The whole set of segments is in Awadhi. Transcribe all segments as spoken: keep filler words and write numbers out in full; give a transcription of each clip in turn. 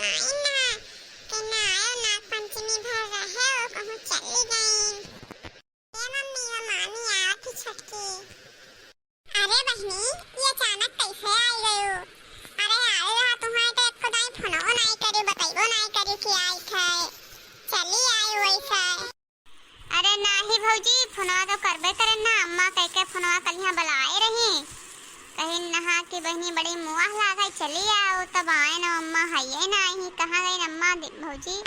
आई ना, के ना आयो नाग पंचमी भर रहे हो, कहूँ चली गई। ए मम्मी, वो मामी आवत ही छोटकी। अरे बहिनी, ये अचानक कैसे आई गयो? अरे आवे रहा तुम्हारे तो एको दाई फोनो नाई करी, बतैबो नाई करी कि आई थे। चली आई वैसे। अरे नाही भौजी, फोनवा तो करबे करे ना, अम्मा कह के फोनवा कलिया बुलाए रही, कहिन नहा कि बहिनी बड़ी मुआह लागे, चली आओ, तब आए ना अम्मा, हइये नाही, कहाँ गई अम्मा दि-, भौजी?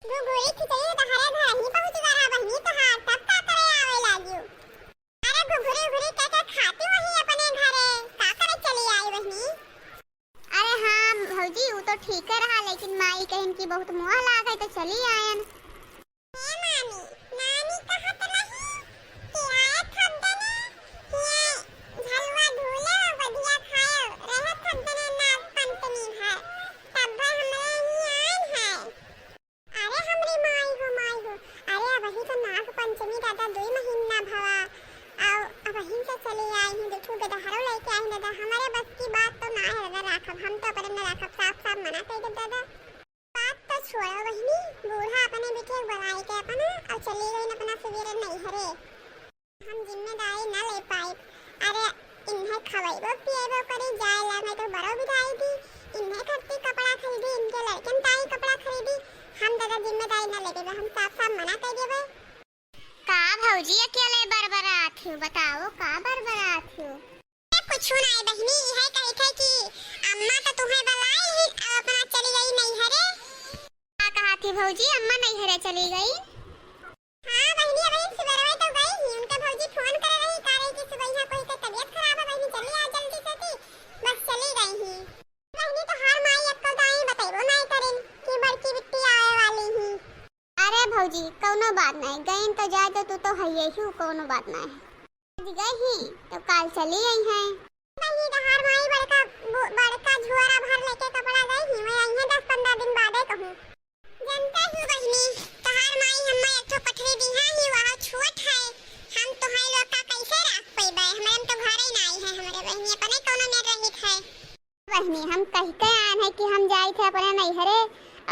घुघुरी खिचड़ी तो हरे घर ही पहुँच गया बहिनी तोहार, तब का करे आवे लागियो? अरे घुघुरी घुघुरी कह के खाती वही अपने घरे, का करे चली आई बहिनी? अरे हाँ भौजी, वो तो ठीक है रहा, लेकिन माई कहिन कि बहुत मुँह लागे तो चली आयन। हे मामी, नानी कहत रही कि आए थक देने, ये झलवा झूले, बढ़िया खाए, रहे थक देने नाग पंचमी भर, तब भर हमरे ही आए हैं। अरे हमरी माई हो, माई हो, अरे अबही तो नाग पंचमी दादा दुई महीना भवा, अउ अबही से चली आई ही, देखो गदहरो लेके आई दादा, हमारे बस की बात तो ना है दादा राखब, हम तो अपने न राखब, साफ साफ मना कर दे दादा। बात तो छोड़ो बहिनी, बूढ़ा अपने बिठे बुलाई के अपना अउ चली गई अपना सवेरे नैहरे। हम जिम्मेदारी न ले पाइब। अरे इन्हें खवैबो पियैबो करी, जाए ला मैं तो बड़ो बिदाई दी, इन्हें खरीदी कपड़ा खरीदी, इनके लड़कन ताई कपड़ा खरीदी, हम दादा जिम्मेदारी न ले देबे, हम साफ साफ मना कर देबे। का भौजी अकेले बरबरात हो, बताओ का बरबरात हो? कुछु नाई बहिनी, इहे कही थे कि अम्मा तो तुम्हें बुलाई ही, अब अपना चली गई नैहरे। का कहा थी भौजी, अम्मा नैहरे चली गई? हाँ बहिनी, अबही सुबह तो गई ही, उनके भौजी फोन करे रही, कह रही कि सुबह यहाँ कोई के तबीयत खराब है बहिनी, चली आ जल्दी से थी, बस चली गई ही। बहिनी तोहार माई अक्कल दाई बतैबो नाई करिन कि बड़की बिट्टी आवे वाली ही। अरे भौजी, कौनो बात नाई, गईन तो जाए तो तू तो हइये ही, कौनो बात नाई। आज गई ही तो काल चली आई हैं। बहिनी तोहार माई बड़का बु-, बड़का झोरा भर लेके कपड़ा गई ही, वही आई हैं दस पन्द्रह दिन बादे कहूँ। जनता ही बहिनी, तोहार माई हम्मे एक ठो कोठरी दिहा ही, वह छोट है, हम तोहार लोग का कैसे राख पइबे, हमरे में तो घर ही नाई है, हमरे बहिनी अपने कौनो में रहित है। बहिनी, हम कह के आन है कि हम जाई थे अपने नैहरे,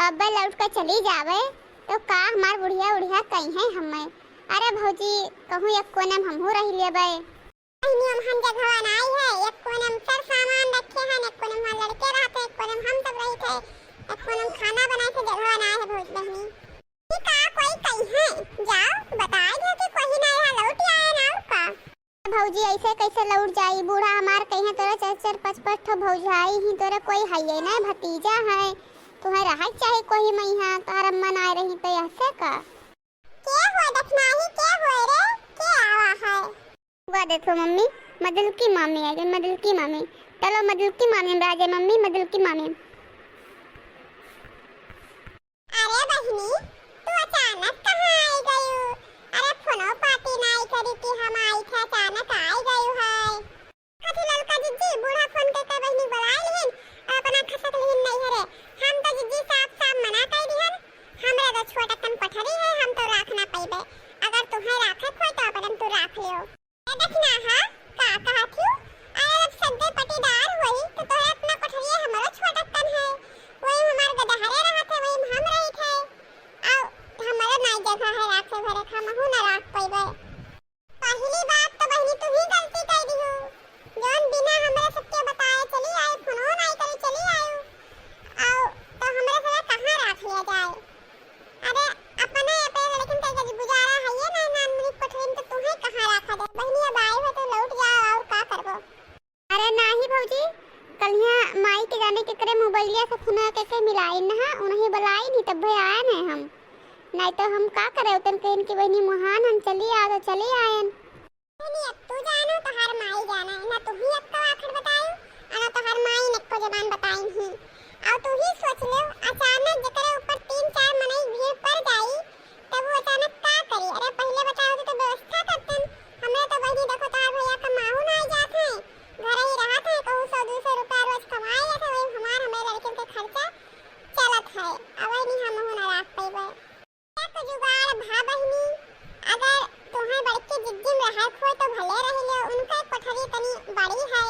अब लौट के चली जावे, तो का हमार बुढ़िया उढ़िया कही है हमें? अरे भौजी, कहूँ एक कोने में हमहू रह लेबे। बहिनी, हम, हम जगह नाई है, एक कोने में सर सामान रखे हैं, एक कोने में लड़के रहते, एक कोने में हम सब रही थे, एक कोने में खाना बनाए थे, जगह नाई है भौज बहिनी। ई का कोई कही है, जाओ बताए दे कि कोई ना यहाँ लौट आए ना और का। भौजी, ऐसे कैसे लौट जाई? बूढ़ा हमार कहिए तोरे चार चार पाँच पाँच ठो भौजाई ही, तोरे कोई हइये नहीं, भतीजा है, तुम्हें रहे चाहे कोई मैया, तोहर अम्मा ना रही तो ऐसे का? के हो दखनाही, के हो रे, के आवा है? वा देखो मम्मी, मदलकी मामी आ गई, मदलकी मामी। चलो मदलकी मामी में आ जाए मम्मी, मदलकी मामी। अरे बहिनी, तू अचानक कहाँ आई गयू? अरे फोनो पाती नाई करी कि हम आई थे, अचानक आई गयू है। कथी ललका जिज्जी, बूढ़ा फोन के के बहिनी बुलाए लिहिन, अपना खसक लिहिन नैहरे। हम तो जिज्जी साफ साफ मना कर दिहन, हमरे तो छोटकन कोठरी है, हम तो राख ना पइबे। अगर तुम्हें राखे कोई तो अपन तू राख लियो। ए दखना हा, का कहत हूँ? अरे जब सज्जे पटीदार होई, तो तोहरे अपना कोठरिया हमरो छोटकन है। वही हमार गदहरे रहत है, वही हम रहित है। अउ हमरो नाई जगह है राखे भरे, हमहू ना राख पइबे। पहली बात तो बहिनी तू ही गलती कर दिहू, जौन बिना हमरे सबके बताए चली आई, फोनो नाई करे चली आयु। अउ तो हमरे सबके कहाँ राख लिया जाए? अरे, अपने, अपने लड़कन के जब गुजारा है ये ना, नान मुनी कोठरी में तो तुम्हें कहाँ रखा जाए? बहिनी, अब आए हो तो लौट जाओ, और का करबो? अरे नाही भौजी, कलिया माई के जाने केकरे मोबाइलिया से फोन के के मिलाइन हा, उन्हें बुलाइन ही तब आए नहीं हम, नहीं तो हम का करे, उतन कहिन कि बहिनी मुहान हम चली आओ तो चली आयन। बहिनी, अब तू जानो, तोहार माई जाने, ना तू ही अब तो आखिर बतायू, और ना तोहार माई ने को जबान बताई ही। और तू ही सोच ले, अचानक जेकरे ऊपर तीन चार मनई भीड़ पड़ जाई, तब वो अचानक का करी? अरे, पहले बताओ तो, तो व्यवस्था करतन। हमरे तो बहिनी देखो, तोहार भैया कमाऊ ना जात है, घर ही रहत है, कहूँ सौ दो सौ रुपया रोज कमाए जात है, वही हमार, हमरे लड़कियों के खर्चा चलत है। अब नहीं हम ना राख पइबे। एक जुगाड़ भा बहिनी, अगर तुम्हें बड़की जिज्जी में रहत हो तो भले रह लो, उनका कोठरी तनी बड़ी है,